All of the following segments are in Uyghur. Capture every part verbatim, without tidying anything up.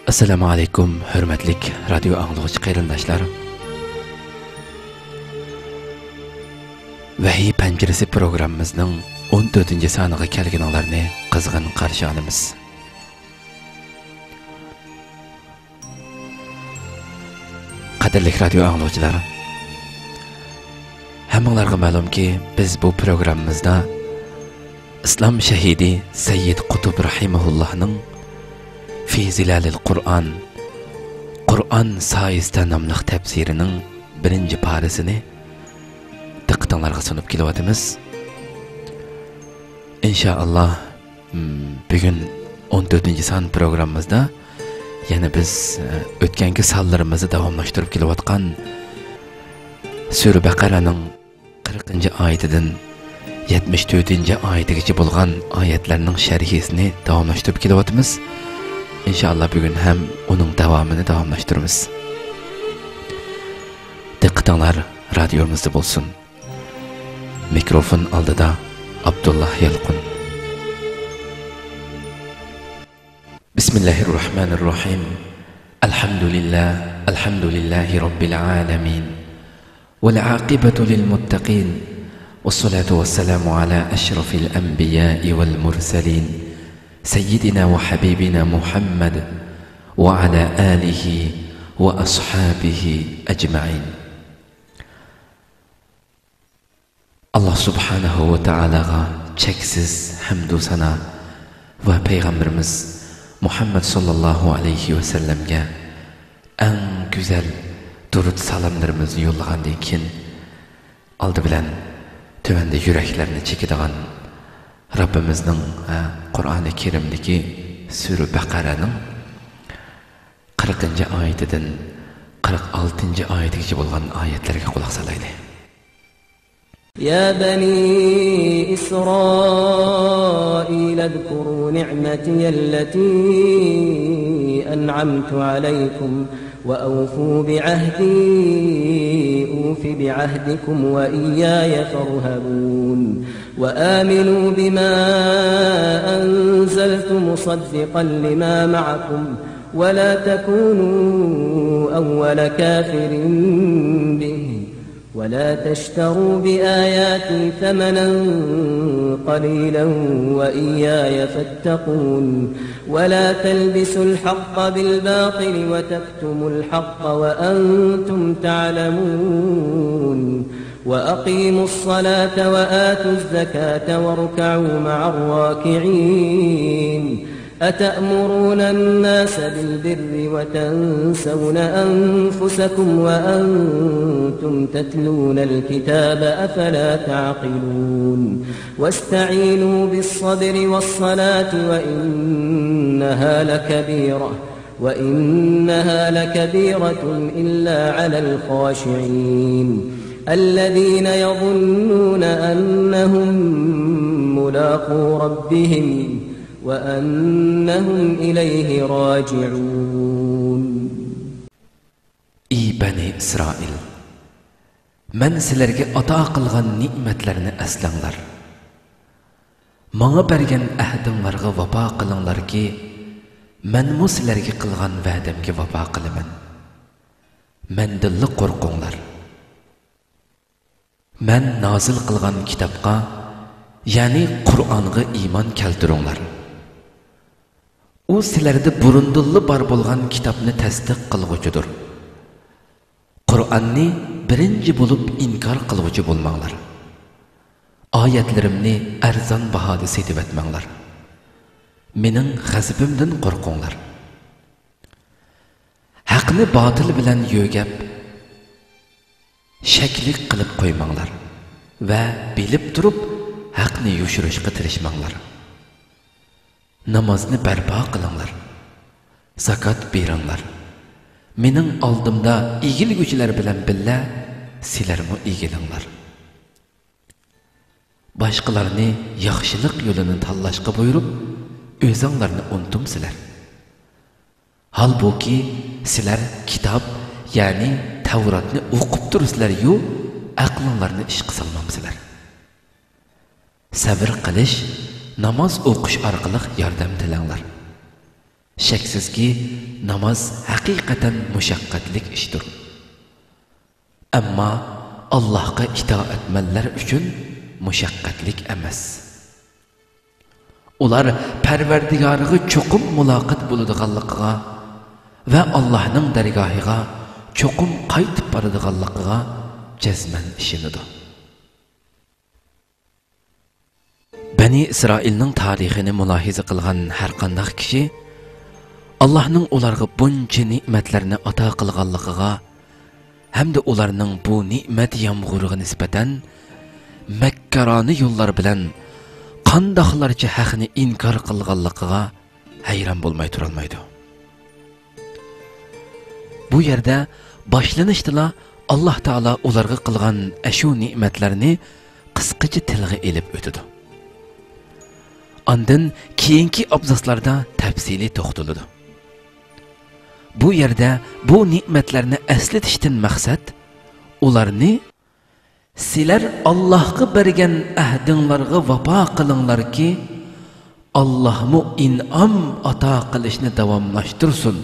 ئەسسالامۇ ئەلەيكۇم، ھۆرمەتلىك رادىيو ئاڭلىغۇچى قېرىنداشلار. ۋەھىي پەنجىرىسى پروگراممىمىزنىڭ ئون تۆتىنچى سانىغا كەلگىنىڭلارنى قىزغىن قارشى ئالىمىز. قەدىرلىك رادىيو ئاڭلىغۇچىلار، ھەممىڭلارغا مەلۇمكى، بىز بۇ پروگراممىمىزدا ئىسلام شەھىدى سەييىد قۇتۇب رەھىمەھۇللاھنىڭ في ظلال القرآن، قۇرئان سايىسىدە ناملىق تەپسىرىنىڭ بىرىنچى پارىسىنى دىققىتىڭلارغا سۇنۇپ كېلىۋاتىمىز. ئىنشائاللا، م، بۈگۈن ئون تۆتىنچى سان پروگراممىمىزدا يەنە بىز، ئە، ئۆتكەنكى سانلىرىمىزدا داۋاملاشتۇرۇپ كېلىۋاتقان سۈرە بەقەرەنىڭ قىرىقىنچى ئايىتىدىن يەتمىش تۆتىنچى ئايىتىگىچە بولغان ئايەتلەرنىڭ شەرھىسىنى داۋاملاشتۇرۇپ كېلىۋاتىمىز. ئىنشائاللا، بۈگۈن ھەم ئۇنىڭ داۋامىنى داۋاملاشتۇرىمىز. دىققىتىڭلار رادىيومىزدا بولسۇن. مىكروفون ئالدىدا ئابدۇللا يالقۇن. بسم الله الرحمن الرحيم. الحمد لله، الحمد لله رب العالمين، والعاقبة للمتقين، والصلاة والسلام على أشرف الأنبياء والمرسلين، سيدنا وحبيبنا محمد وعلى آله وأصحابه أجمعين. ئاللا سۇبھانەھۇ ۋە تائالاغا چەكسىز ھەمدۇ سانا ۋە پەيغەمبىرىمىز مۇھەممەد ساللاللاھۇ ئەلەيھى ۋەسەللەمگە ئەڭ گۈزەل دۇرۇت سالاملىرىمىزنى يوللىغاندىن كېيىن، ئالدى بىلەن تۆۋەندە يۈرەكلەرنى چېكىدىغان رەببىمىزنىڭ، ھە، قۇرئانى كەرىمدىكى سۈرە بەقەرەنىڭ قىرىقىنچى ئايىتىدىن قىرىق ئالتىنچى ئايىتىگىچە بولغان ئايەتلەرگە قۇلاق سالايلى. يا بني إسرائيل اذكروا نعمتي التي أنعمت عليكم وأوفوا بعهدي أوف بعهدكم وإياي فارهبون. وآمنوا بما أنزلت مصدقا لما معكم ولا تكونوا أول كافر به ولا تشتروا بآياتي ثمنا قليلا وإياي فاتقون. ولا تلبسوا الحق بالباطل وتكتموا الحق وأنتم تعلمون. وأقيموا الصلاة وآتوا الزكاة واركعوا مع الراكعين. أتأمرون الناس بالبر وتنسون أنفسكم وأنتم تتلون الكتاب أفلا تعقلون. واستعينوا بالصبر والصلاة وإنها لكبيرة وإنها لكبيرة إلا على الخاشعين الذين يظنون أنهم ملاقو ربهم وأنهم إليه راجعون. ئى بەنى ئىسرائىل! مەن سىلەرگە ئاتا قىلغان نېمەتلەرنى ئەسلەڭلار. ماڭا بەرگەن ئەھدىڭلارغا ۋاپا قىلىڭلاركى، مەنمۇ سىلەرگە قىلغان ۋەدەمگە ۋاپا قىلىمەن. مەندىنلا قورقۇڭلار. مەن نازىل قىلغان كىتابقا، يەنى قۇرئانغا ئىمان كەلتۈرۈڭلار. ئۇ سىلەردە بۇرۇندىنلا بار بولغان كىتابنى تەستىق قىلغۇچىدۇر. قۇرئاننى بىرىنچى بولۇپ ئىنكار قىلغۇچى بولماڭلار. ئايەتلىرىمنى ئەرزان باھادا سېتىۋەتمەڭلار. مېنىڭ غەزىپىمدىن قورقۇڭلار. ھەقنى باتىل بىلەن يۆگەپ، شەكلىك قىلىپ قويماڭلار ۋە بىلىپ تۇرۇپ ھەقنى يوشۇرۇشقا تىرىشماڭلار. نامازنى بەرپا قىلىڭلار، زاكات بېرىڭلار. مېنىڭ ئالدىمدا ئېگىلگۈچىلەر بىلەن بىللە سىلەرمۇ ئېگىلىڭلار. باشقىلارنى ياخشىلىق يولىنى تاللاشقا بۇيرۇپ، ئۆزۈڭلارنى ئۇنتۇمسىلەر. ھالبۇكى، سىلەر كىتاب، يەنى تەۋراتنى ئوقۇپ تۇرىسىلەر-يۇ، ئەقلىڭلارنى ئىشقا سالمامسىلەر؟ سەۋر قىلىش، ناماز ئوقۇش ئارقىلىق ياردەم تىلەڭلار. شەكسىزكى، ناماز ھەقىقەتەن مۇشەققەتلىك ئىشتۇر. ئەمما ئاللاھقا ئىتائەتمەنلەر ئۈچۈن مۇشەققەتلىك ئەمەس. ئۇلار پەرۋەردىگارىغا چوقۇم مۇلاقات بولىدىغانلىقىغا ۋە ئاللاھنىڭ دەرگاھىغا چوقۇم قايتىپ بارىدىغانلىقىغا جەزمەن ئىشىنىدۇ. بەنى ئىسرائىلنىڭ تارىخىنى مۇلاھىزە قىلغان ھەرقانداق كىشى ئاللاھنىڭ ئۇلارغا بۇنچە نېمەتلەرنى ئاتا قىلغانلىقىغا ھەمدە ئۇلارنىڭ بۇ نېمەت يامغۇرىغا نىسبەتەن مەككارانە يوللار بىلەن قانداقلارچە ھەقنى ئىنكار قىلغانلىقىغا ھەيران بولماي تۇرالمايدۇ. بۇ يەردە باشلىنىشتىلا ئاللاھ تائالا ئۇلارغا قىلغان ئەشۇ نېمەتلەرنى قىسقىچە تىلغا ئېلىپ ئۆتىدۇ. ئاندىن كېيىنكى ئابزاسلاردا تەپسىلىي توختىلىدۇ. بۇ يەردە بۇ نېمەتلەرنى ئەسلىتىشتىن مەقسەت، ئۇلارنى سىلەر ئاللاھقا بەرگەن ئەھدىڭلارغا ۋاپا قىلىڭلاركى، ئاللاھمۇ ئىنئام ئاتا قىلىشنى داۋاملاشتۇرسۇن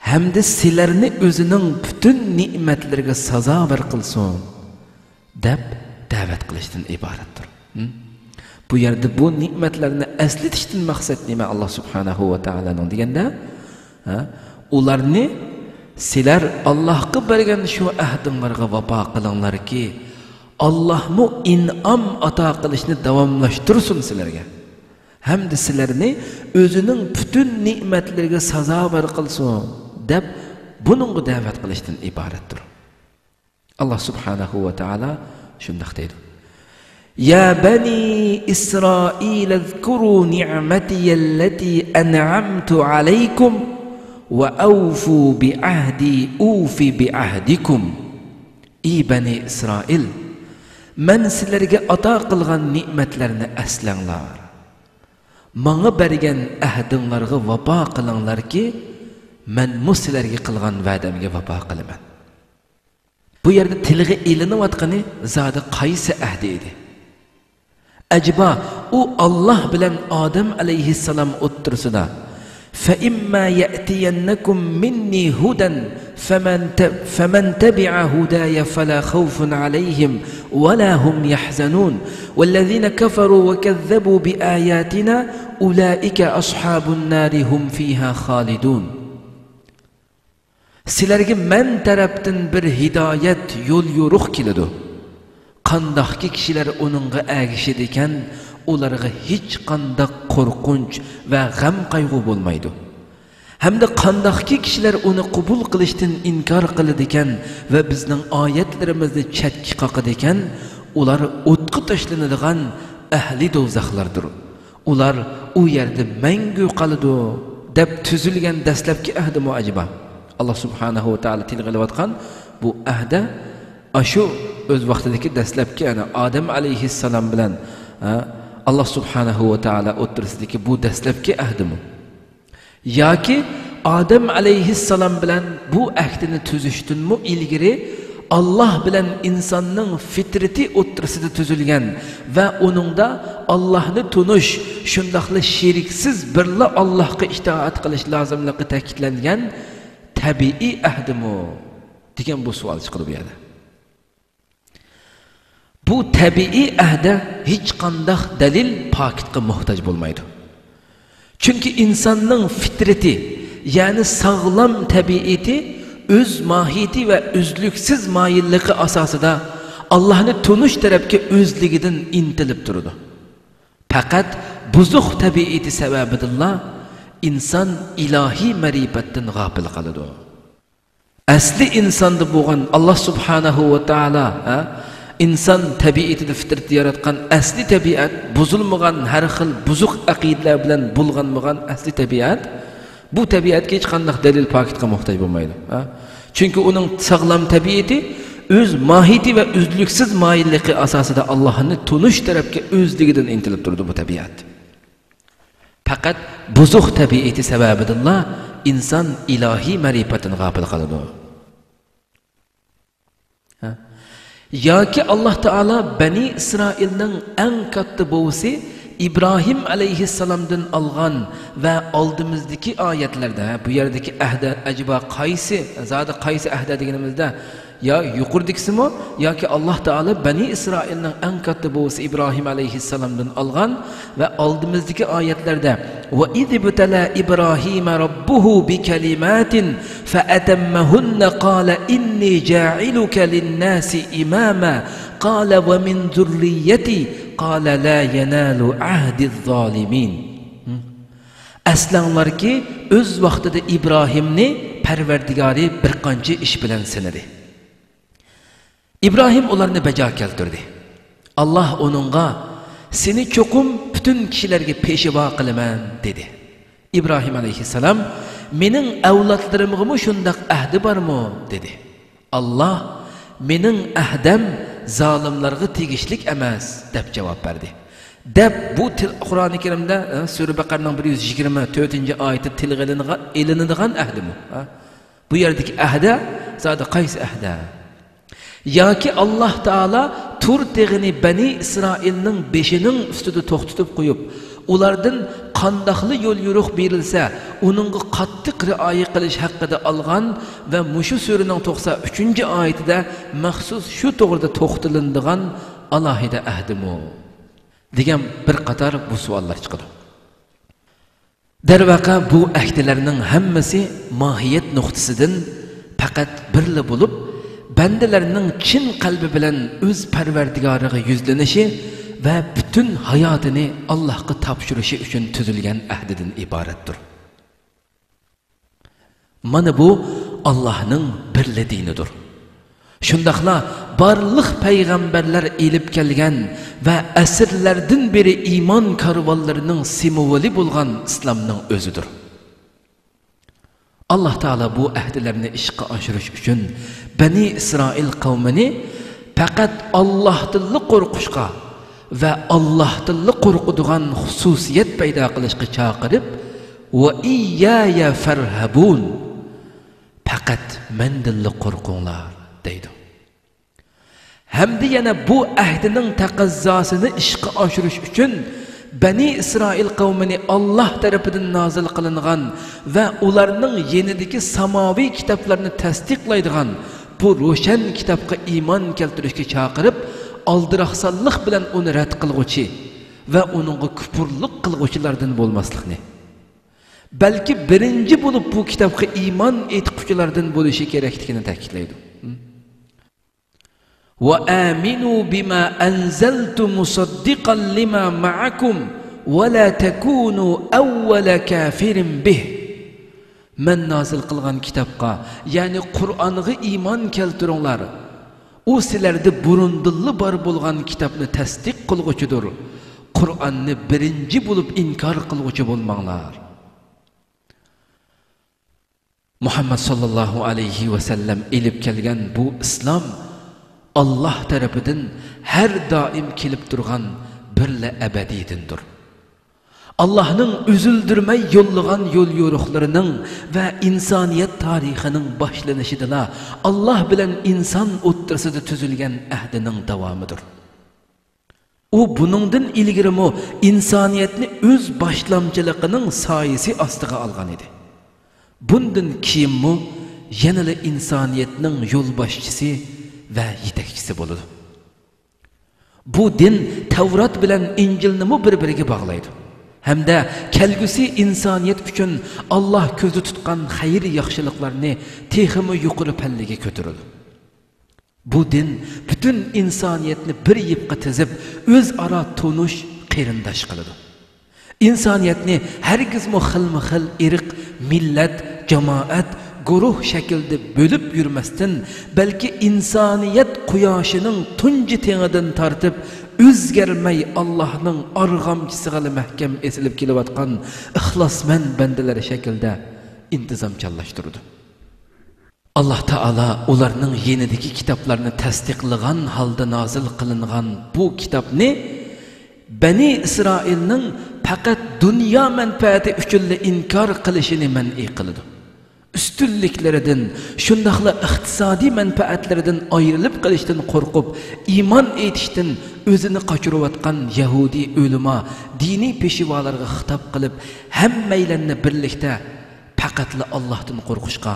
ھەمدە سىلەرنى ئۆزىنىڭ پۈتۈن نېمەتلىرىگە سازاۋەر قىلسۇن، دەپ دەۋەت قىلىشتىن ئىبارەتتۇر. ھىم؟ بۇ يەردە بۇ نېمەتلەرنى ئەسلىتىشتىن مەقسەت نېمە؟ ئاللاھ سۇبھانەھۇ ۋە تائالانىڭ دېگەندە، ھە؟ ئۇلارنى سىلەر ئاللاھقا بەرگەن شۇ ئەھدىڭلارغا ۋاپا قىلىڭلاركى، ئاللاھمۇ ئىنئام ئاتا قىلىشنى داۋاملاشتۇرسۇن سىلەرگە. ھەمدە سىلەرنى ئۆزىنىڭ پۈتۈن نېمەتلىرىگە سازاۋەر قىلسۇن، دەپ بۇنىڭغا دەۋەت قىلىشتىن ئىبارەتتۇر. ئاللاھ سۇبھانەھۇ ۋە تائالا شۇنداق دەيدۇ: يا بني إسرائيل اذكروا نعمتي التي أنعمت عليكم وأوفوا بعهدي أوف بعهدكم. ئى بەنى ئىسرائىل، مەن سىلەرگە ئاتا قىلغان نېمەتلەرنى ئەسلەڭلار. ماڭا بەرگەن ئەھدىڭلارغا ۋاپا قىلىڭلاركى، مەنمۇ سىلەرگە قىلغان ۋەدەمگە ۋاپا قىلىمەن. بۇ يەردە تىلغا ئېلىنىۋاتقىنى زادى قايسى ئەھدى ئىدى؟ ئەجەبا، ئۇ ئاللاھ بىلەن ئادەم ئەلەيھىسسالام ئوتتۇرىسىدا، فإما يأتينكم مني هدى فمن ت-، فمن تبع هداي فلا خوف عليهم ولا هم يحزنون والذين كفروا وكذبوا بآياتنا أولئك أصحاب النار هم فيها خالدون. سىلەرگە مەن تەرەپتىن بىر ھىدايەت، يول يورۇق كېلىدۇ. قانداقكى كىشىلەر ئۇنىڭغا ئەگىشىدىكەن، ئۇلارغا ھېچقانداق قورقۇنچ ۋە غەم قايغۇ بولمايدۇ. ھەمدە قانداقكى كىشىلەر ئۇنى قوبۇل قىلىشتىن ئىنكار قىلىدىكەن ۋە بىزنىڭ ئايەتلىرىمىزنى چەتكە قاقىدىكەن، ئۇلار ئوتقا تاشلىنىدىغان ئەھلى دوزاخلاردۇر. ئۇلار ئۇ يەردە مەڭگۈ قالىدۇ، دەپ تۈزۈلگەن دەسلەپكى ئەھدىمۇ ئەجەبا؟ ئاللاھ سۇبھانەھۇ ۋە تائالا تىلغا ئېلىۋاتقان بۇ ئەھدە ئاشۇ ئۆز ۋاقتىدىكى دەسلەپكى، يەنى ئادەم ئەلەيھىسسالام بىلەن، ھە، ئاللاھ سۇبھانەھۇ ۋە تائالا ئوتتۇرىسىدىكى بۇ دەسلەپكى ئەھدىمۇ؟ ياكى ئادەم ئەلەيھىسسالام بىلەن بۇ ئەھدىنى تۈزۈشتىنمۇ ئىلگىرى ئاللاھ بىلەن ئىنساننىڭ فىترىتى ئوتتۇرىسىدا تۈزۈلگەن ۋە ئۇنىڭدا ئاللاھنى تونۇش، شۇنداقلا شېرىكسىز بىرلا ئاللاھقا ئىتائەت قىلىش لازىملىقى تەكىتلەنگەن تەبىئىي ئەھدىمۇ؟ دېگەن بۇ سوئال چىقىدۇ بۇ يەردە. بۇ تەبىئىي ئەھدە ھېچقانداق دەلىل، پاكىتقا موھتاج بولمايدۇ. چۈنكى ئىنساننىڭ فىترىتى، يەنى ساغلام تەبىئىتى، ئۆز ماھىيىتى ۋە ئۈزلۈكسىز مايىللىقى ئاساسىدا ئاللاھنى تونۇش تەرەپكە ئۆزلۈكىدىن ئىنتىلىپ تۇرىدۇ. پەقەت بۇزۇق تەبىئىتى سەۋەبىدىنلا ئىنسان ئىلاھىي مەرىپەتتىن غاپىل قالىدۇ. ئەسلى ئىنساندا بولغان، ئاللاھ سۇبھانەھۇ ۋە تائالا، ھە، ئىنسان تەبىئىتىدە، فىترىتىدە ياراتقان ئەسلى تەبىئەت، بۇزۇلمىغان، ھەر خىل بۇزۇق ئەقىدىلەر بىلەن بۇلغانمىغان ئەسلى تەبىئەت، بۇ تەبىئەتكە ھېچقانداق دەلىل، پاكىتقا موھتاج بولمايدۇ، ھە. چۈنكى ئۇنىڭ ساغلام تەبىئىتى ئۆز ماھىيىتى ۋە ئۈزلۈكسىز مايىللىقى ئاساسىدا ئاللاھنى تونۇش تەرەپكە ئۆزلۈكىدىن ئىنتىلىپ تۇرىدۇ بۇ تەبىئەت. پەقەت بۇزۇق تەبىئىتى سەۋەبىدىنلا ئىنسان ئىلاھىي مەرىپەتتىن غاپىل قالىدۇ. ھە؟ ياكى ئاللاھ تائالا بەنى ئىسرائىلنىڭ ئەڭ كاتتا بوۋىسى ئىبراھىم ئەلەيھىسسالامدىن ئالغان ۋە ئالدىمىزدىكى ئايەتلەردە، بۇ يەردىكى ئەھدە ئەجەبا قايسى، زادى قايسى ئەھدە دېگىنىمىزدە، يا يۇقىرىدىكىسىمۇ، ياكى ئاللاھ تائالا بەنى ئىسرائىلنىڭ ئەڭ كاتتا بوۋىسى ئىبراھىم ئەلەيھىسسالامدىن ئالغان ۋە ئالدىمىزدىكى ئايەتلەردە، وَإِذِ ابْتَلَىٰ إِبْرَاهِيمَ رَبُّهُ بِكَلِمَاتٍ فَأَتَمَّهُنَّ قَالَ إِنِّي جَاعِلُكَ لِلنَّاسِ إِمَامًا قَالَ وَمِنْ ذُرِّيَّتِي قَالَ لَا يَنَالُ عَهْدِي الظَّالِمِينَ. ئەسلەڭلاركى، ئۆز ۋاقتىدا ئىبراھىمنى پەرۋەردىگارى بىر قانچە ئىش بىلەن سىنىدى. ئىبراھىم ئۇلارنى بەجا كەلتۈردى. ئاللاھ ئۇنىڭغا، سېنى چوقۇم پۈتۈن كىشىلەرگە پېشۋا قىلىمەن، دېدى. ئىبراھىم ئەلەيھىسسالام، مېنىڭ ئەۋلادلىرىمغىمۇ شۇنداق ئەھدى بارمۇ؟ دېدى. ئاللاھ، مېنىڭ ئەھدەم زالىملارغا تېگىشلىك ئەمەس، دەپ جاۋاب بەردى. دەپ بۇ تىل، قۇرئانى كەرىمدە، ھە، سۈرە بەقەرىنىڭ بىر يۈز يىگىرمە تۆتىنچى ئايىتى تىلغا ئېلىنغان، ئېلىنىدىغان ئەھدىمۇ؟ ھە؟ بۇ يەردىكى ئەھدە زادى قايسى ئەھدە؟ ياكى ئاللاھ تائالا تۇر تېغىنى بەنى ئىسرائىلنىڭ بېشىنىڭ ئۈستىدە توختىتىپ قويۇپ، ئۇلاردىن قانداقلا يول يورۇق بېرىلسە، ئۇنىڭغا قاتتىق رىئايە قىلىش ھەققىدە ئالغان ۋە مۇشۇ سۈرىنىڭ توقسان ئۈچىنچى ئايىتىدە مەخسۇس شۇ توغرىدا توختىلىنىدىغان ئالاھىدە ئەھدىمۇ؟ دېگەن بىر قاتار بۇ سوئاللار چىقىدۇ. دەرۋەقە، بۇ ئەھدىلەرنىڭ ھەممىسى ماھىيەت نۇقتىسىدىن پەقەت بىرلا بولۇپ، بەندىلەرنىڭ چىن قەلبى بىلەن ئۆز پەرۋەردىگارىغا يۈزلىنىشى ۋە پۈتۈن ھاياتىنى ئاللاھقا تاپشۇرۇشى ئۈچۈن تۈزۈلگەن ئەھدىدىن ئىبارەتتۇر. مانا بۇ ئاللاھنىڭ بىرلا دىنىدۇر. شۇنداقلا بارلىق پەيغەمبەرلەر ئېلىپ كەلگەن ۋە ئەسىرلەردىن بېرى ئىمان كارۋانلىرىنىڭ سىمۋولى بولغان ئىسلامنىڭ ئۆزىدۇر. ئاللاھ تائالا بۇ ئەھدىلەرنى ئىشقا ئاشۇرۇش ئۈچۈن بەنى ئىسرائىل قەۋمىنى پەقەت ئاللاھتىنلا قورقۇشقا ۋە ئاللاھتىنلا قورقىدىغان خۇسۇسىيەت پەيدا قىلىشقا چاقىرىپ، وَإِيَّايَ فَارْهَبُونِ، پەقەت مەندىنلا قورقۇڭلار، دەيدۇ. ھەمدە يەنە بۇ ئەھدىنىڭ تەقەززاسىنى ئىشقا ئاشۇرۇش ئۈچۈن بەنى ئىسرائىل قەۋمىنى ئاللاھ تەرىپىدىن نازىل قىلىنغان ۋە ئۇلارنىڭ يېنىدىكى ساماۋىي كىتابلارنى تەستىقلايدىغان بۇ روشەن كىتابقا ئىمان كەلتۈرۈشكە چاقىرىپ، ئالدىراقسانلىق بىلەن ئۇنى رەت قىلغۇچى ۋە ئۇنىڭغا كۇپۇرلۇق قىلغۇچىلاردىن بولماسلىقنى، بەلكى بىرىنچى بولۇپ بۇ كىتابقا ئىمان ئېيتقۇچىلاردىن بولۇشى كېرەكلىكىنى تەكىتلەيدۇ. وَآمِنُوا بِمَا أَنزَلْتُ مُصَدِّقًا لِمَا مَعَكُمْ وَلَا تَكُونُوا أَوَّلَ كَافِرٍ بِهِ. مەن نازىل قىلغان كىتابقا، يەنى قۇرئانغا ئىمان كەلتۈرۈڭلار. ئۇ سىلەردە بۇرۇندىنلا بار بولغان كىتابنى تەستىق قىلغۇچىدۇر. قۇرئاننى بىرىنچى بولۇپ ئىنكار قىلغۇچى بولماڭلار. مۇھەممەد ساللاللاھۇ ئەلەيھى ۋەسەللەم ئېلىپ كەلگەن بۇ ئىسلام ئاللاھ تەرىپىدىن ھەر دائىم كېلىپ تۇرغان بىرلا ئەبەدىي دىندۇر. ئاللاھنىڭ ئۈزۈلدۈرمەي يوللىغان يول يورۇقلىرىنىڭ ۋە ئىنسانىيەت تارىخىنىڭ باشلىنىشىدىلا ئاللاھ بىلەن ئىنسان ئوتتۇرىسىدا تۈزۈلگەن ئەھدىنىڭ داۋامىدۇر. ئۇ بۇنىڭدىن ئىلگىرىمۇ ئىنسانىيەتنى ئۆز باشلامچىلىقىنىڭ سايىسى ئاستىغا ئالغان ئىدى. بۇندىن كېيىنمۇ يەنىلا ئىنسانىيەتنىڭ يولباشچىسى ۋە يېتەكچىسى بولىدۇ. بۇ دىن تەۋرات بىلەن ئىنجىلنىمۇ بىر-بىرىگە باغلايدۇ ھەمدە كەلگۈسى ئىنسانىيەت ئۈچۈن ئاللاھ كۆزدە تۇتقان خەير-ياخشىلىقلارنى تېخىمۇ يۇقىرى پەللىگە كۆتۈرىدۇ. بۇ دىن پۈتۈن ئىنسانىيەتنى بىر يىپقا تىزىپ، ئۆزئارا تونۇش، قېرىنداش قىلىدۇ. ئىنسانىيەتنى ھەرگىزمۇ خىلمۇ خىل ئىرق، مىللەت، جامائەت، گۇرۇھ شەكلىدە بۆلۈپ يۈرمەستىن، بەلكى ئىنسانىيەت قۇياشىنىڭ تۇنجى تېڭىدىن تارتىپ ئۆزگەرمەي ئاللاھنىڭ ئارغامچىسىغىلا مەھكەم ئېسىلىپ كېلىۋاتقان ئىخلاسمەن بەندىلەر شەكلىدە ئىنتىزامچانلاشتۇرىدۇ. ئاللاھ تائالا ئۇلارنىڭ يېنىدىكى كىتابلارنى تەستىقلىغان ھالدا نازىل قىلىنغان بۇ كىتابنى بەنى ئىسرائىلنىڭ پەقەت دۇنيا مەنپەئەتى ئۈچۈنلا ئىنكار قىلىشىنى مەنئى قىلىدۇ. ئۈستۈنلۈكلىرىدىن، شۇنداقلا ئىقتىسادىي مەنپەئەتلىرىدىن ئايرىلىپ قېلىشتىن قورقۇپ، ئىمان ئېيتىشتىن ئۆزىنى قاچۇرۇۋاتقان يەھۇدىي ئۆلىما، دىنىي پېشۋالارغا خىتاب قىلىپ، ھەممەيلەننى بىرلىكتە پەقەتلا ئاللاھتىن قورقۇشقا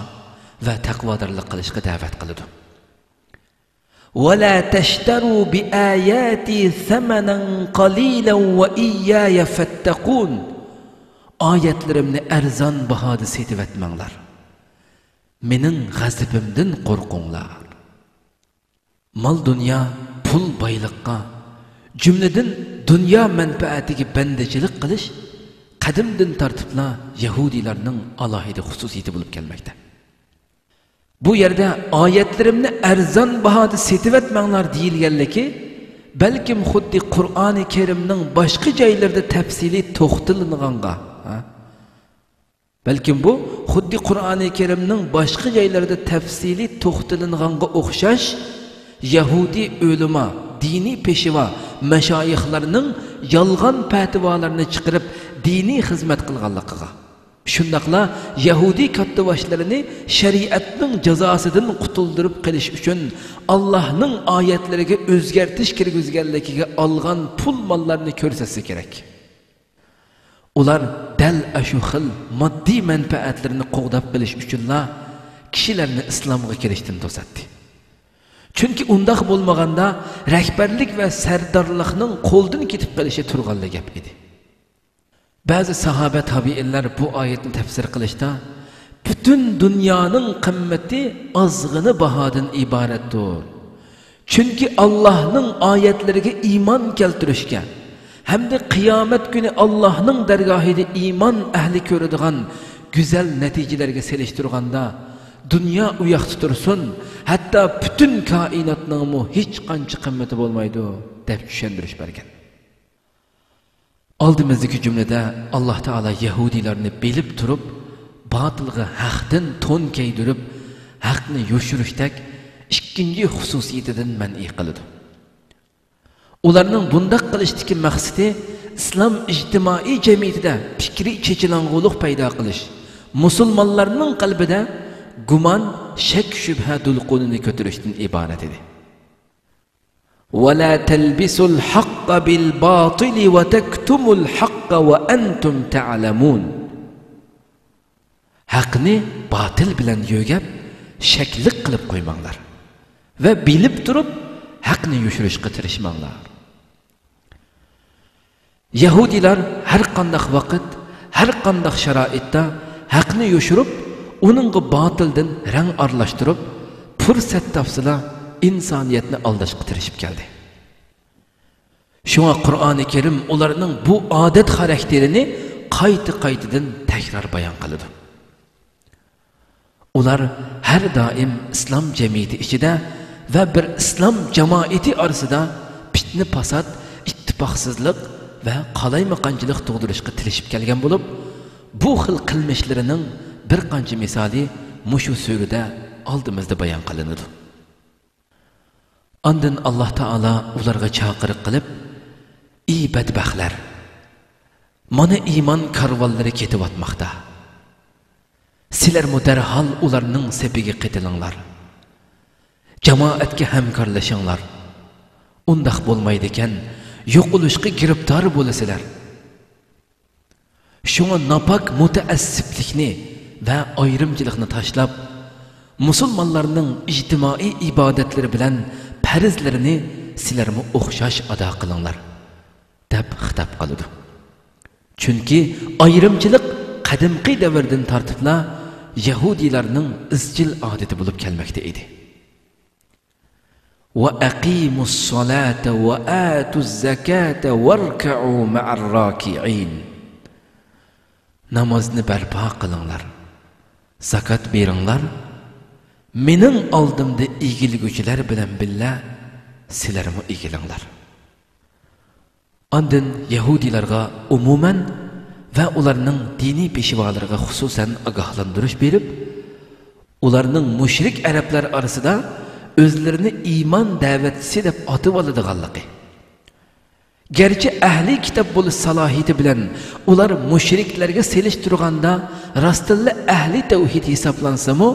ۋە تەقۋادارلىق قىلىشقا دەۋەت قىلىدۇ. وَلَا تَشْتَرُوا بِآيَاتِي ثَمَنًا قَلِيلًا وَإِيَّايَ فَاتَّقُونِ. ئايەتلىرىمنى ئەرزان باھادا سېتىۋەتمەڭلار. مېنىڭ غەزىپىمدىن قورقۇڭلار. مال-دۇنيا، پۇل-بايلىققا، جۈملىدىن دۇنيا مەنپەئەتىگە بەندىچىلىك قىلىش قەدىمدىن تارتىپلا يەھۇدىيلارنىڭ ئالاھىدە خۇسۇسىيىتى بولۇپ كەلمەكتە. بۇ يەردە ئايەتلىرىمنى ئەرزان باھادا سېتىۋەتمەڭلار دېيىلگەنلىكى، بەلكىم خۇددى قۇرئانى كەرىمنىڭ باشقا جايلىرىدا تەپسىلىي توختىلىنغانغا، ھە؟ بەلكىم بۇ خۇددى قۇرئانى كەرىمنىڭ باشقا جايلىرىدا تەپسىلىي توختىلىنغانغا ئوخشاش، يەھۇدىي ئۆلىما، دىنىي پېشۋا، مەشايىخلارنىڭ يالغان پەتىۋالارنى چىقىرىپ، دىنىي خىزمەت قىلغانلىقىغا، شۇنداقلا يەھۇدىي كاتتىباشلىرىنى شەرىئەتنىڭ جازاسىدىن قۇتۇلدۇرۇپ قېلىش ئۈچۈن ئاللاھنىڭ ئايەتلىرىگە ئۆزگەرتىش كىرگۈزگەنلىكىگە ئالغان پۇل-ماللارنى كۆرسەتسە كېرەك. ئۇلار دەل ئاشۇ خىل ماددىي مەنپەئەتلىرىنى قوغداپ قېلىش ئۈچۈنلا كىشىلەرنى ئىسلامغا كىرىشتىن توساتتى. چۈنكى ئۇنداق بولمىغاندا، رەھبەرلىك ۋە سەردارلىقنىڭ قولدىن كېتىپ قېلىشى تۇرغانلا گەپ ئىدى. بەزى ساھابە تابىئىنلار بۇ ئايەتنى تەپسىر قىلىشتا، پۈتۈن دۇنيانىڭ قىممىتى ئازغىنە باھادىن ئىبارەتتۇر. چۈنكى ئاللاھنىڭ ئايەتلىرىگە ئىمان كەلتۈرۈشكە ھەمدە قىيامەت كۈنى ئاللاھنىڭ دەرگاھىدا ئىمان ئەھلى كۆرىدىغان گۈزەل نەتىجىلەرگە سېلىشتۇرغاندا، دۇنيا ئۇياقتا تۇرسۇن، ھەتتا پۈتۈن كائىناتنىڭمۇ ھېچقانچە قىممىتى بولمايدۇ، دەپ چۈشەندۈرۈش بەرگەن. ئالدىمىزدىكى جۈملىدە ئاللاھ تائالا يەھۇدىيلارنى بىلىپ تۇرۇپ، باتىلغا ھەقتىن تون كىيدۈرۈپ، ھەقنى يوشۇرۇشتەك ئىككىنچى خۇسۇسىيىتىدىن مەنئى قىلىدۇ. ئۇلارنىڭ بۇنداق قىلىشتىكى مەقسىتى ئىسلام ئىجتىمائىي جەمئىيىتىدە پىكرىي چېچىلاڭغۇلۇق پەيدا قىلىش، مۇسۇلمانلارنىڭ قەلبىدە گۇمان، شەك-شۈبھە دولقۇنىنى كۆتۈرۈشتىن ئىبارەت ئىدى. وَلَا تَلْبِسُوا الْحَقَّ بِالْبَاطِلِ وَتَكْتُمُوا الْحَقَّ وَأَنْتُمْ تَعْلَمُونَ. ھەقنى باتىل بىلەن يۆگەپ، شەكلىك قىلىپ قويماڭلار ۋە بىلىپ تۇرۇپ ھەقنى يوشۇرۇشقا تىرىشماڭلار. يەھۇدىيلار ھەر قانداق ۋاقىت، ھەر قانداق شارائىتتا ھەقنى يوشۇرۇپ، ئۇنىڭغا باتىلدىن رەڭ ئارىلاشتۇرۇپ، پۇرسەت تاپسىلا ئىنسانىيەتنى ئالداشقا تىرىشىپ كەلدى. شۇڭا قۇرئانى كەرىم ئۇلارنىڭ بۇ ئادەت خاراكتېرىنى قايتا-قايتىدىن تەكرار بايان قىلىدۇ. ئۇلار ھەر دائىم ئىسلام جەمئىيىتى ئىچىدە ۋە بىر ئىسلام جامائىتى ئارىسىدا پىتنە-پاسات، ئىتتىپاقسىزلىق ۋە قالايمىقانچىلىق تۇغدۇرۇشقا تىرىشىپ كەلگەن بولۇپ، بۇ خىل قىلمىشلىرىنىڭ بىر قانچە مىسالى مۇشۇ سۈرىدە ئالدىمىزدا بايان قىلىنىدۇ. ئاندىن ئاللاھ تائالا ئۇلارغا چاقىرىق قىلىپ، ئى بەدبەختلەر! مانا ئىمان كارۋانلىرى كېتىۋاتماقتا. سىلەرمۇ دەرھال ئۇلارنىڭ سېپىگە قېتىلىڭلار. جامائەتكە ھەمكارلىشىڭلار. ئۇنداق بولمايدىكەن، يوقىلىشقا گىرىپتار بولىسىلەر. شۇڭا ناپاك مۇتەئەسسىپلىكنى ۋە ئايرىمچىلىقنى تاشلاپ، مۇسۇلمانلارنىڭ ئىجتىمائىي ئىبادەتلىرى بىلەن پەرزلىرىنى سىلەرمۇ ئوخشاش ئادا قىلىڭلار، دەپ خىتاب قىلىدۇ. چۈنكى ئايرىمچىلىق قەدىمكى دەۋردىن تارتىپلا يەھۇدىيلارنىڭ ئىزچىل ئادىتى بولۇپ كەلمەكتە ئىدى. وَأَقِيمُوا الصَّلَاةَ وَآتُوا الزَّكَاةَ وَارْكَعُوا مَعَ الرَّاكِعِينَ. نامازنى بەرپا قىلىڭلار، زاكات بېرىڭلار، مېنىڭ ئالدىمدا ئېگىلگۈچىلەر بىلەن بىللە سىلەرمۇ ئېگىلىڭلار. ئاندىن يەھۇدىيلارغا ئومۇمەن ۋە ئۇلارنىڭ دىنىي پېشۋالىرىغا خۇسۇسەن ئاگاھلاندۇرۇش بېرىپ، ئۇلارنىڭ مۇشرىك ئەرەبلەر ئارىسىدا ئۆزلىرىنى ئىمان دەۋەتچىسى دەپ ئاتىۋالىدىغانلىقى، گەرچە ئەھلى كىتاب بولۇش سالاھىيىتى بىلەن ئۇلار مۇشرىكلەرگە سېلىشتۇرغاندا راستتىنلا ئەھلى تەۋھىد ھېسابلانسىمۇ،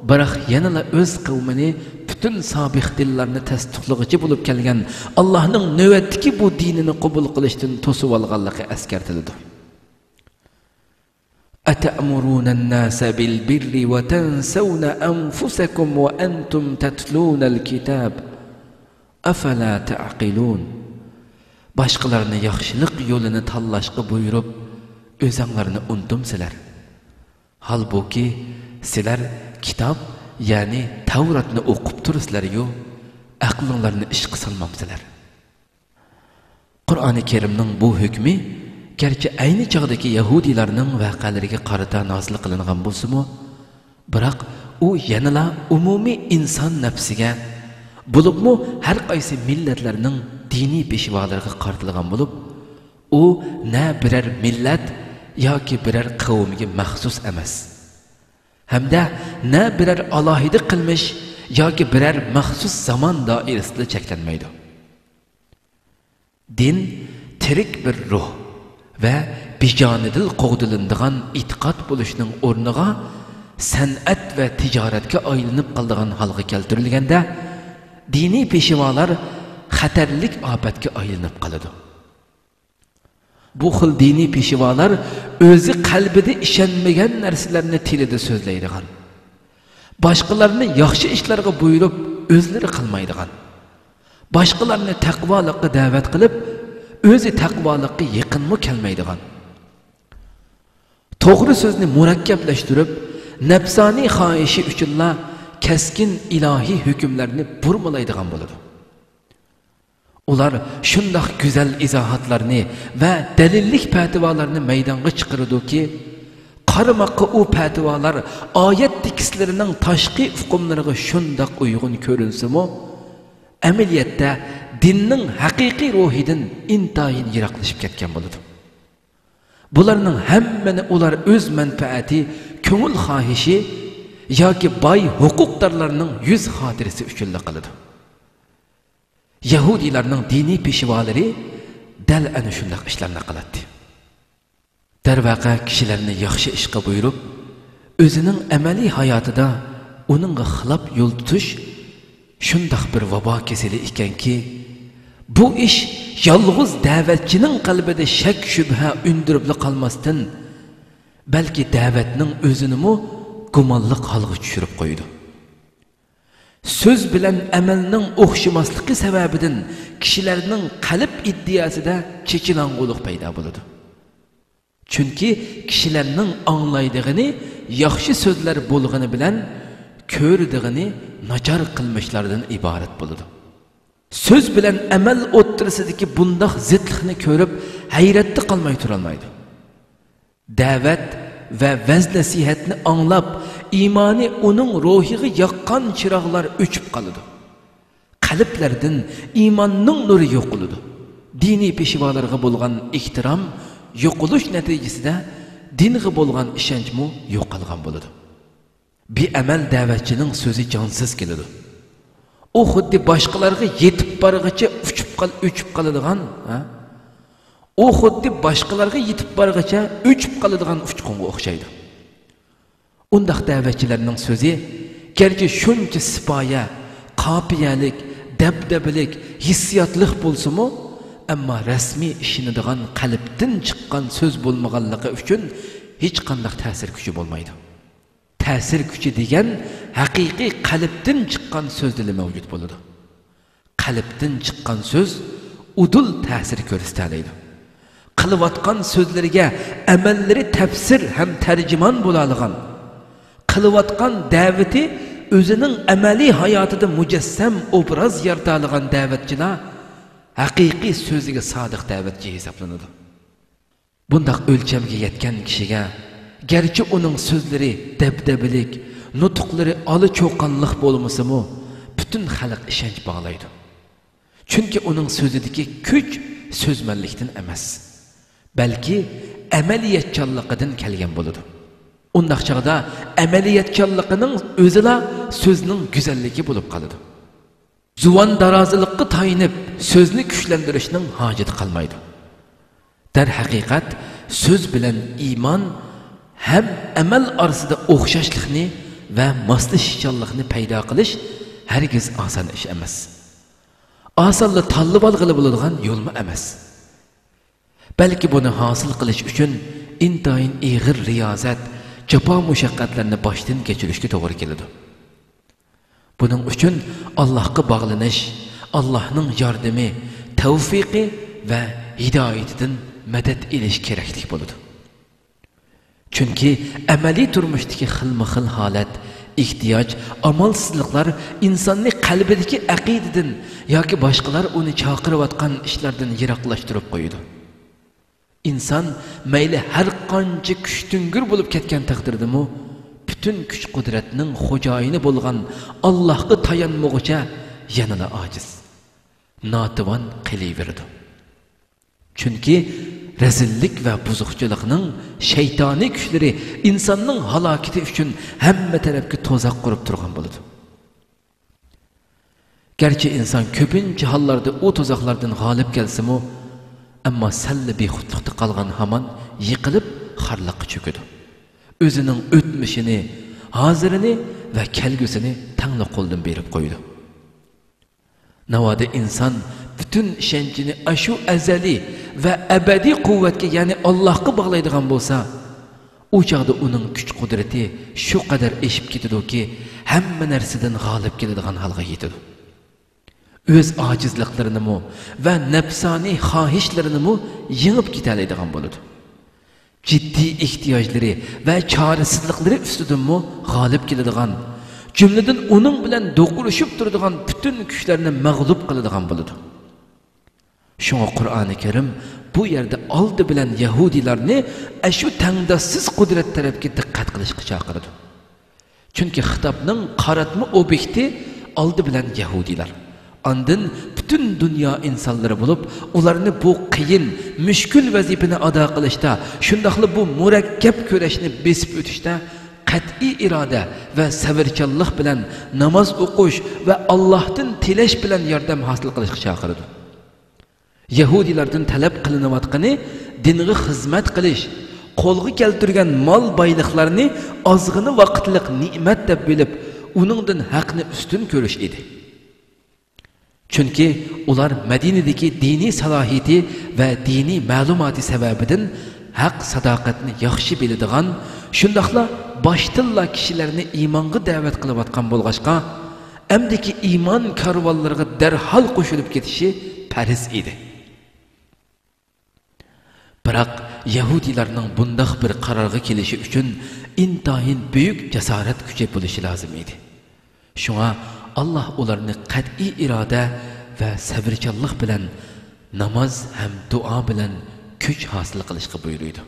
بىراق يەنىلا ئۆز قەۋمىنى پۈتۈن سابىق دىنلارنى تەستىقلىغۇچى بولۇپ كەلگەن ئاللاھنىڭ نۆۋەتتىكى بۇ دىنىنى قوبۇل قىلىشتىن توسۇۋالغانلىقى ئەسكەرتىلىدۇ. أتأمرون الناس بالبر وتنسون أنفسكم وأنتم تتلون الكتاب أفلا تعقلون. باشقىلارنى ياخشىلىق يولىنى تاللاشقا بۇيرۇپ، ئۆزەڭلارنى ئۇنتۇمسىلەر؟ ھالبۇكى، سىلەر كىتاب، يەنى تەۋراتنى ئوقۇپ تۇرىسىلەريۇ، ئەقلىڭلارنى ئىشقا سالمامسىلەر؟ قۇرئانى كەرىمنىڭ بۇ ھۆكمى گەرچە ئەينى چاغدىكى يەھۇدىيلارنىڭ ۋەقەلىرىگە قارىتا نازىل قىلىنغان بولسىمۇ، بىراق ئۇ يەنىلا ئومۇمىي ئىنسان نەپسىگە، بولۇپمۇ ھەر قايسى مىللەتلەرنىڭ دىنىي پېشۋالىرىغا قارىتىلغان بولۇپ، ئۇ نە بىرەر مىللەت ياكى بىرەر قەۋمگە مەخسۇس ئەمەس، ھەمدە نە بىرەر ئالاھىدە قىلمىش ياكى بىرەر مەخسۇس زامان دائىرىسىدىلا چەكلەنمەيدۇ. دىن تىرىك بىر روھ ۋە بىجانىدىل قوغدىلىنىدىغان ئېتىقاد بولۇشنىڭ ئورنىغا سەنئەت ۋە تىجارەتكە ئايلىنىپ قالىدىغان ھالغا كەلتۈرۈلگەندە، دىنىي پېشۋالار خەتەرلىك ئاپەتكە ئايلىنىپ قالىدۇ. بۇ خىل دىنىي پېشۋالار ئۆزى قەلبىدە ئىشەنمىگەن نەرسىلەرنى تىلىدا سۆزلەيدىغان، باشقىلارنى ياخشى ئىشلارغا بۇيرۇپ، ئۆزلىرى قىلمايدىغان، باشقىلارنى تەقۋالىققا دەۋەت قىلىپ، ئۆزى تەقۋالىققا يېقىنمۇ كەلمەيدىغان، توغرا سۆزنى مۇرەككەپلەشتۈرۈپ، نەپسانىي خاھىشى ئۈچۈنلا كەسكىن ئىلاھىي ھۆكۈملەرنى بۇرمىلايدىغان بولىدۇ. ئۇلار شۇنداق گۈزەل ئىزاھاتلارنى ۋە دەلىللىك پەتىۋالارنى مەيدانغا چىقىرىدۇكى، قارىماققا ئۇ پەتىۋالار ئايەت تېكىستلىرىنىڭ تاشقى ئۇقۇملىرىغا شۇنداق ئۇيغۇن كۆرۈنسىمۇ، ئەمەلىيەتتە دىننىڭ ھەقىقىي روھىدىن ئىنتايىن يىراقلىشىپ كەتكەن بولىدۇ. بۇلارنىڭ ھەممىنى ئۇلار ئۆز مەنپەئەتى، كۆڭۈل خاھىشى ياكى باي ھوقۇقدارلارنىڭ يۈز خاتىرىسى ئۈچۈنلا قىلىدۇ. يەھۇدىيلارنىڭ دىنىي پېشۋالىرى دەل ئەنە شۇنداق ئىشلارنى قىلاتتى. دەرۋەقە، كىشىلەرنى ياخشى ئىشقا بۇيرۇپ، ئۆزىنىڭ ئەمەلىي ھاياتىدا ئۇنىڭغا خىلاپ يول تۇتۇش شۇنداق بىر ۋابا كېسىلى ئىكەنكى، بۇ ئىش يالغۇز دەۋەتچىنىڭ قەلبىدە شەك-شۈبھە ئۈندۈرۈپلا قالماستىن، بەلكى دەۋەتنىڭ ئۆزىنىمۇ گۇمانلىق ھالغا چۈشۈرۈپ قويىدۇ. سۆز بىلەن ئەمەلنىڭ ئوخشىماسلىقى سەۋەبىدىن كىشىلەرنىڭ قەلب ئىدىيەسىدە چېچىلاڭغۇلۇق پەيدا بولىدۇ. چۈنكى كىشىلەرنىڭ ئاڭلايدىغىنى ياخشى سۆزلەر بولغىنى بىلەن، كۆرىدىغىنى ناچار قىلمىشلاردىن ئىبارەت بولىدۇ. سۆز بىلەن ئەمەل ئوتتۇرىسىدىكى بۇنداق زىتلىقنى كۆرۈپ، ھەيرەتتە قالماي تۇرالمايدۇ. دەۋەت ۋە ۋەز-نەسىھەتنى ئاڭلاپ، ئىمانى ئۇنىڭ روھىغا ياققان چىراغلار ئۆچۈپ قالىدۇ. قەلبلەردىن ئىماننىڭ نۇرى يوقىلىدۇ. دىنىي پېشۋالارغا بولغان ئېھتىرام يوقىلىش نەتىجىسىدە دىنغا بولغان ئىشەنچمۇ يوقالغان بولىدۇ. بىئەمەل دەۋەتچىنىڭ سۆزى جانسىز كېلىدۇ. ئۇ خۇددى باشقىلارغا يېتىپ بارغىچە ئۇچۇپ قال-، ئۆچۈپ قالىدىغان، ھە؟ ئۇ خۇددى باشقىلارغا يېتىپ بارغىچە ئۆچۈپ قالىدىغان ئۇچقۇنغا ئوخشايدۇ. ئۇنداق دەۋەتچىلەرنىڭ سۆزى گەرچە شۇنچە سىپايە، قاپىيەلىك، دەبدەبىلىك، ھېسسىياتلىق بولسىمۇ، ئەمما رەسمىي ئىشىنىدىغان قەلبتىن چىققان سۆز بولمىغانلىقى ئۈچۈن ھېچقانداق تەسىر كۈچى بولمايدۇ. تەسىر كۈچى دېگەن ھەقىقىي قەلبتىن چىققان سۆزدىلا مەۋجۇت بولىدۇ. قەلبتىن چىققان سۆز ئۇدۇل تەسىر كۆرسىتەلەيدۇ. قىلىۋاتقان سۆزلىرىگە ئەمەللىرى تەپسىر ھەم تەرجىمان بولالىغان، قىلىۋاتقان دەۋىتى ئۆزىنىڭ ئەمەلىي ھاياتىدا مۇجەسسەم ئوبراز يارىتالىغان دەۋەتچىلەر ھەقىقىي سۆزىگە سادىق دەۋەتچى ھېسابلىنىدۇ. بۇنداق ئۆلچەمگە يەتكەن كىشىگە گەرچە ئۇنىڭ سۆزلىرى دەبدەبىلىك، نۇتۇقلىرى ئالا چوقانلىق بولمىسىمۇ، پۈتۈن خەلق ئىشەنچ باغلايدۇ. چۈنكى ئۇنىڭ سۆزىدىكى كۈچ سۆزمەنلىكتىن ئەمەس، بەلكى ئەمەلىيەتچانلىقىدىن كەلگەن بولىدۇ. ئۇنداق چاغدا ئەمەلىيەتچانلىقىنىڭ ئۆزىلا سۆزنىڭ گۈزەللىكى بولۇپ قالىدۇ. زۇۋان دارازىلىققا تايىنىپ، سۆزنى كۈچلەندۈرۈشنىڭ ھاجىتى قالمايدۇ. دەرھەقىقەت، سۆز بىلەن ئىمان ھەم ئەمەل ئارىسىدا ئوخشاشلىقنى ۋە ماسلىشىشچانلىقنى پەيدا قىلىش ھەرگىز ئاسان ئىش ئەمەس. ئاسانلا تاللىۋالغىلى بولىدىغان يولمۇ ئەمەس. بەلكى بۇنى ھاسىل قىلىش ئۈچۈن ئىنتايىن ئېغىر رىيازەت، جاپا-مۇشەققەتلەرنى باشتىن كەچۈرۈشكە توغرا كېلىدۇ. بۇنىڭ ئۈچۈن ئاللاھقا باغلىنىش، ئاللاھنىڭ ياردىمى، تەۋفىقى ۋە ھىدايىتىدىن مەدەت ئېلىش كېرەكلىك بولىدۇ. چۈنكى ئەمەلىي تۇرمۇشتىكى خىلمۇ خىل ھالەت، ئېھتىياج، ئامالسىزلىقلار ئىنساننى قەلبىدىكى ئەقىدىدىن ياكى باشقىلار ئۇنى چاقىرىۋاتقان ئىشلاردىن يىراقلاشتۇرۇپ قويىدۇ. ئىنسان مەيلى ھەر قانچە كۈچتۈڭگۈر بولۇپ كەتكەن تەقدىردىمۇ، پۈتۈن كۈچ-قۇدرەتنىڭ خوجايىنى بولغان ئاللاھقا تايانمىغۇچە يەنىلا ئاجىز، ناتىۋان قېلىۋېرىدۇ. چۈنكى رەزىللىك ۋە بۇزۇقچىلىقنىڭ شەيتانىي كۈچلىرى ئىنساننىڭ ھالاكىتى ئۈچۈن ھەممە تەرەپكە تۇزاق قۇرۇپ تۇرغان بولىدۇ. گەرچە ئىنسان كۆپىنچە ھاللاردا ئۇ تۇزاقلاردىن غالىب كەلسىمۇ، ئەمما سەللا بىخۇدلۇقتا قالغان ھامان يىقىلىپ، خارلىققا چۆكىدۇ. ئۆزىنىڭ ئۆتمۈشىنى، ھازىرىنى ۋە كەلگۈسىنى تەڭلا قولدىن بېرىپ قويىدۇ. ناۋادا ئىنسان پۈتۈن ئىشەنچىنى ئاشۇ ئەزەلىي ۋە ئەبەدىي قۇۋۋەتكە، يەنى ئاللاھقا باغلايدىغان بولسا، ئۇ چاغدا ئۇنىڭ كۈچ-قۇدرىتى شۇ قەدەر ئېشىپ كېتىدۇكى، ھەممە نەرسىدىن غالىب كېلىدىغان ھالغا يېتىدۇ. ئۆز ئاجىزلىقلىرىنىمۇ ۋە نەپسانىي خاھىشلىرىنىمۇ يېڭىپ كېتەلەيدىغان بولىدۇ. جىددىي ئېھتىياجلىرى ۋە چارىسىزلىقلىرى ئۈستىدىنمۇ غالىب كېلىدىغان، جۈملىدىن ئۇنىڭ بىلەن دوقۇرۇشۇپ تۇرىدىغان پۈتۈن كۈچلەرنى مەغلۇپ قىلىدىغان بولىدۇ. شۇڭا قۇرئانى كەرىم بۇ يەردە ئالدى بىلەن يەھۇدىيلارنى ئەشۇ تەڭداشسىز قۇدرەت تەرەپكە دىققەت قىلىشقا چاقىرىدۇ. چۈنكى خىتابنىڭ قاراتما ئوبيېكتى ئالدى بىلەن يەھۇدىيلار، ئاندىن پۈتۈن دۇنيا ئىنسانلىرى بولۇپ، ئۇلارنى بۇ قىيىن، مۈشكۈل ۋەزىپىنى ئادا قىلىشتا، شۇنداقلا بۇ مۇرەككەپ كۈرەشنى بېسىپ ئۆتۈشتە قەتئىي ئىرادە ۋە سەۋرچانلىق بىلەن ناماز ئوقۇش ۋە ئاللاھتىن تىلەش بىلەن ياردەم ھاسىل قىلىشقا چاقىرىدۇ. يەھۇدىيلاردىن تەلەپ قىلىنىۋاتقىنى دىنغا خىزمەت قىلىش، قولغا كەلتۈرگەن مال بايلىقلارنى ئازغىنە ۋاقىتلىق نېمەت دەپ بىلىپ، ئۇنىڭدىن ھەقنى ئۈستۈن كۆرۈش ئىدى. چۈنكى ئۇلار مەدىنىدىكى دىنىي سالاھىيىتى ۋە دىنىي مەلۇماتى سەۋەبىدىن ھەق ساداقەتنى ياخشى بىلىدىغان، شۇنداقلا باشتىنلا كىشىلەرنى ئىمانغا دەۋەت قىلىۋاتقان بولغاچقا، ئەمدىكى ئىمان كارۋانلىرىغا دەرھال قوشۇلۇپ كېتىشى پەرز ئىدى. بىراق، يەھۇدىيلارنىڭ بۇنداق بىر قارارغا كېلىشى ئۈچۈن ئىنتايىن بۈيۈك جاسارەت كۈچى بولۇشى لازىم ئىدى. شۇڭا، ئاللاھ ئۇلارنى قەتئىي ئىرادە ۋە سەۋرچانلىق بىلەن، ناماز ھەم دۇئا بىلەن كۈچ ھاسىل قىلىشقا بۇيرۇيدۇ.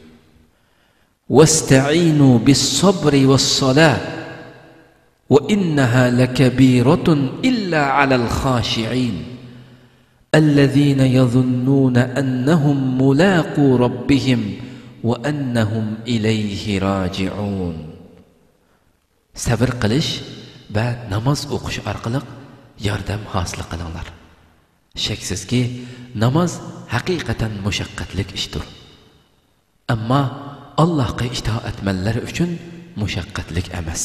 واستعينوا بالصبر والصلاة وإنها لكبيرة إلا على الخاشعين الذين يظنون أنهم ملاقو ربهم وأنهم إليه راجعون. سەۋر قىلىش ۋە ناماز ئوقۇش ئارقىلىق ياردەم ھاسىل قىلىڭلار. شەكسىزكى، ناماز ھەقىقەتەن مۇشەققەتلىك ئىشتۇر. ئەمما ئاللاھقا ئىتائەتمەنلەر ئۈچۈن مۇشەققەتلىك ئەمەس.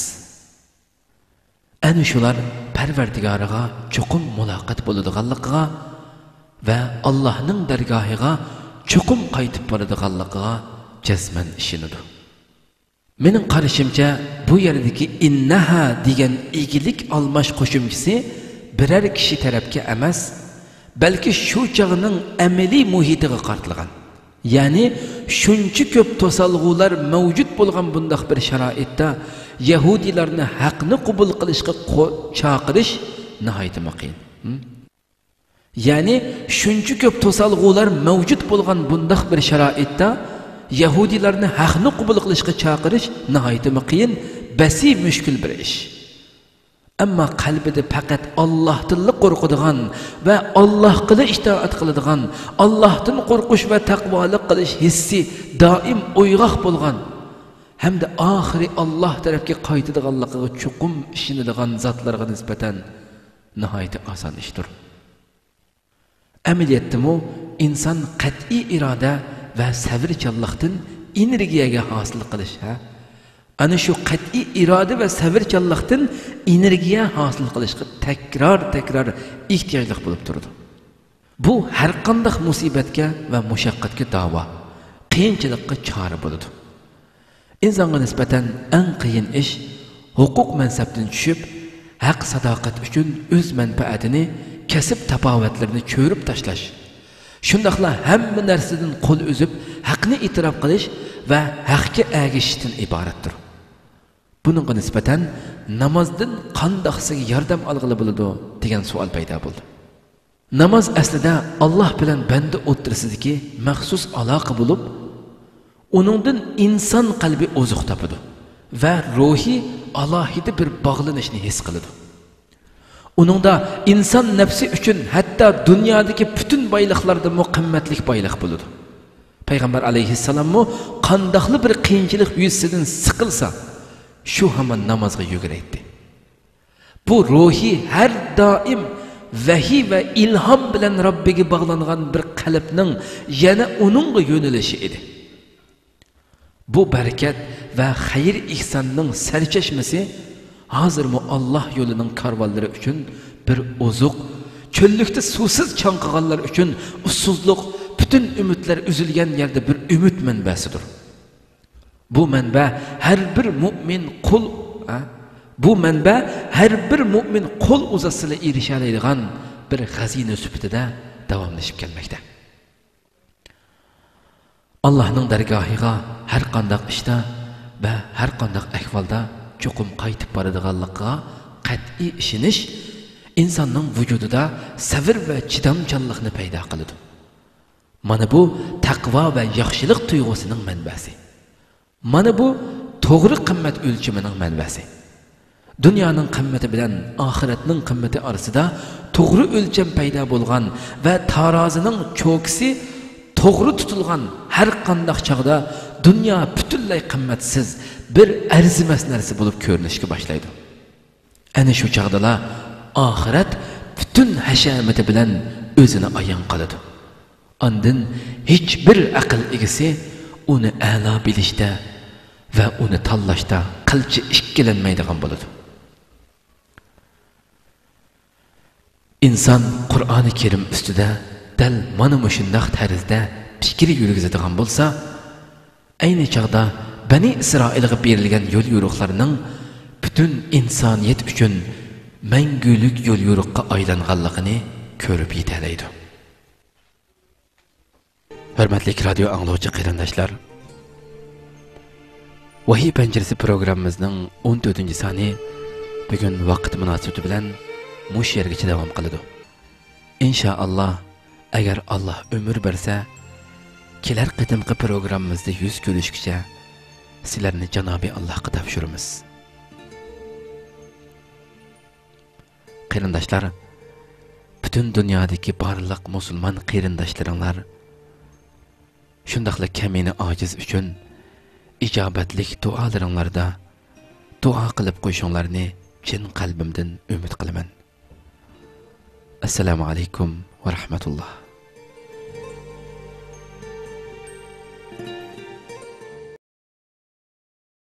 ئەنە شۇلار پەرۋەردىگارىغا چوقۇم مۇلاقات بولىدىغانلىقىغا ۋە ئاللاھنىڭ دەرگاھىغا چوقۇم قايتىپ بارىدىغانلىقىغا جەزمەن ئىشىنىدۇ. مېنىڭ قارىشىمچە، بۇ يەردىكى ئىننەھا دېگەن ئىگىلىك ئالماش قوشۇمچىسى بىرەر كىشى تەرەپكە ئەمەس، بەلكى شۇ چاغنىڭ ئەمەلىي مۇھىتىغا قارىتىلغان. يەنى، شۇنچە كۆپ توسالغۇلار مەۋجۇت بولغان بۇنداق بىر شارائىتتا، يەھۇدىيلارنى ھەقنى قوبۇل قىلىشقا قو-، چاقىرىش ناھايىتى قىيىن. ھىم؟ يەنى، شۇنچە كۆپ توسالغۇلار مەۋجۇت بولغان بۇنداق بىر شارائىتتا، يەھۇدىيلارنى ھەقنى قوبۇل قىلىشقا چاقىرىش ناھايىتىمۇ قىيىن، بەسى مۈشكۈل بىر ئىش. ئەمما قەلبىدە پەقەت ئاللاھتىنلا قورقىدىغان ۋە ئاللاھقىلا ئىتائەت قىلىدىغان، ئاللاھتىن قورقۇش ۋە تەقۋالىق قىلىش ھېسسى دائىم ئويغاق بولغان ھەمدە ئاخىرى ئاللاھ تەرەپكە قايتىدىغانلىقىغا چوقۇم ئىشىنىدىغان زاتلارغا نىسبەتەن ناھايىتى ئاسان ئىشتۇر. ئەمەلىيەتتىمۇ ئىنسان قەتئىي ئىرادە ۋە سەۋرچانلىقتىن ئېنېرگىيەگە ھاسىل قىلىش، ھە؟ ئەنە شۇ قەتئىي ئىرادە ۋە سەۋرچانلىقتىن ئېنېرگىيە ھاسىل قىلىشقا تەكرار-تەكرار ئېھتىياجلىق بولۇپ تۇرىدۇ. بۇ ھەرقانداق مۇسىبەتكە ۋە مۇشەققەتكە داۋا، قىيىنچىلىققا چارە بولىدۇ. ئىنسانغا نىسبەتەن ئەڭ قىيىن ئىش، ھوقۇق مەنسەپتىن چۈشۈپ، ھەق ساداقەت ئۈچۈن ئۆز مەنپەئەتىنى، كەسىپ تاپاۋەتلىرىنى چۆرۈپ تاشلاش، شۇنداقلا ھەممە نەرسىدىن قول ئۈزۈپ، ھەقنى ئېتىراپ قىلىش ۋە ھەققە ئەگىشىشتىن ئىبارەتتۇر. بۇنىڭغا نىسبەتەن نامازدىن قانداقسىغا ياردەم ئالغىلى بولىدۇ دېگەن سوئال پەيدا بولدى. ناماز ئەسلىدە ئاللاھ بىلەن بەندە ئوتتۇرىسىدىكى مەخسۇس ئالاقە بولۇپ، ئۇنىڭدىن ئىنسان قەلبى ئوزۇق تاپىدۇ ۋە روھى ئالاھىدە بىر باغلىنىشنى ھېس قىلىدۇ. ئۇنىڭدا ئىنسان نەپسى ئۈچۈن ھەتتا دۇنيادىكى پۈتۈن بايلىقلاردىنمۇ قىممەتلىك بايلىق بولىدۇ. پەيغەمبەر ئەلەيھىسسالاممۇ قانداقلا بىر قىيىنچىلىق يۈزىسىدىن سىقىلسا، شۇ ھامان نامازغا يۈگۈرەيتتى. بۇ روھى ھەر دائىم ۋەھىي ۋە ئىلھام بىلەن رەببىگە باغلانغان بىر قەلبنىڭ يەنە ئۇنىڭغا يۆنىلىشى ئىدى. بۇ بەرىكەت ۋە خەير-ئېھساننىڭ سەرچەشمىسى ھازىرمۇ ئاللاھ يولىنىڭ كارۋانلىرى ئۈچۈن بىر ئوزۇق، چۆللۈكتە سۇسىز چاڭقىغانلار ئۈچۈن ئۇسسۇزلۇق، پۈتۈن ئۈمىدلەر ئۈزۈلگەن يەردە بىر ئۈمىد مەنبەسىدۇر. بۇ مەنبە ھەر بىر مۇئمىن قۇل، ھە؟ بۇ مەنبە ھەر بىر مۇئمىن قول ئۇزاتسىلا ئېرىشەلەيدىغان بىر خەزىنە سۈپىتىدە داۋاملىشىپ كەلمەكتە. ئاللاھنىڭ دەرگاھىغا ھەر قانداق ئىشتا ۋە ھەر قانداق ئەھۋالدا چوقۇم قايتىپ بارىدىغانلىقىغا قەتئىي ئىشىنىش ئىنساننىڭ ۋۇجۇدىدا سەۋر ۋە چىدامچانلىقنى پەيدا قىلىدۇ. مانا بۇ تەقۋا ۋە ياخشىلىق تۇيغۇسىنىڭ مەنبەسى. مانا بۇ توغرا قىممەت ئۆلچىمىنىڭ مەنبەسى. دۇنيانىڭ قىممىتى بىلەن ئاخىرەتنىڭ قىممىتى ئارىسىدا توغرا ئۆلچەم پەيدا بولغان ۋە تارازىنىڭ چوكىسى توغرا تۇتۇلغان ھەر قانداق چاغدا دۇنيا پۈتۈنلەي قىممەتسىز، بىر ئەرزىمەس نەرسە بولۇپ كۆرۈنۈشكە باشلايدۇ. ئەنە شۇ چاغدىلا ئاخىرەت پۈتۈن ھەشەمىتى بىلەن ئۆزىنى ئايان قىلىدۇ. ئاندىن ھېچبىر ئەقىل ئىگىسى ئۇنى ئەلا بىلىشتە ۋە ئۇنى تاللاشتا قىلچە ئىككىلەنمەيدىغان بولىدۇ. ئىنسان قۇرئانى كەرىم ئۈستىدە دەل مانا مۇشۇنداق تەرزدە پىكىر يۈرگۈزىدىغان بولسا، ئەينى چاغدا بەنى ئىسرائىلغا بېرىلگەن يول يورۇقلارنىڭ پۈتۈن ئىنسانىيەت ئۈچۈن مەڭگۈلۈك يول يورۇققا ئايلانغانلىقىنى كۆرۈپ يېتەلەيدۇ. ھۆرمەتلىك رادىيو ئاڭلىغۇچى قېرىنداشلار، ۋەھىي پەنجىرىسى پروگراممىمىزنىڭ ئون تۆتىنچى سانى بۈگۈن ۋاقىت مۇناسىۋىتى بىلەن مۇشۇ يەرگىچە داۋام قىلىدۇ. ئىنشائاللا، ئەگەر ئاللا ئۆمۈر بەرسە، كېلەر قېتىمقى پروگراممىمىزدا يۈز كۆرۈشكىچە سىلەرنى جانابى ئاللاغا تاپشۇرىمىز. قېرىنداشلار، پۈتۈن دۇنيادىكى بارلىق مۇسۇلمان قېرىنداشلىرىڭلار، شۇنداقلا كەمىنە ئاجىز ئۈچۈن ئىجابەتلىك دۇئالىرىڭلاردا دۇئا قىلىپ قويۇشۇڭلارنى چىن قەلبىمدىن ئۈمىد قىلىمەن. ئەسسالامۇ ئەلەيكۇم ۋە رەھمەتۇللا.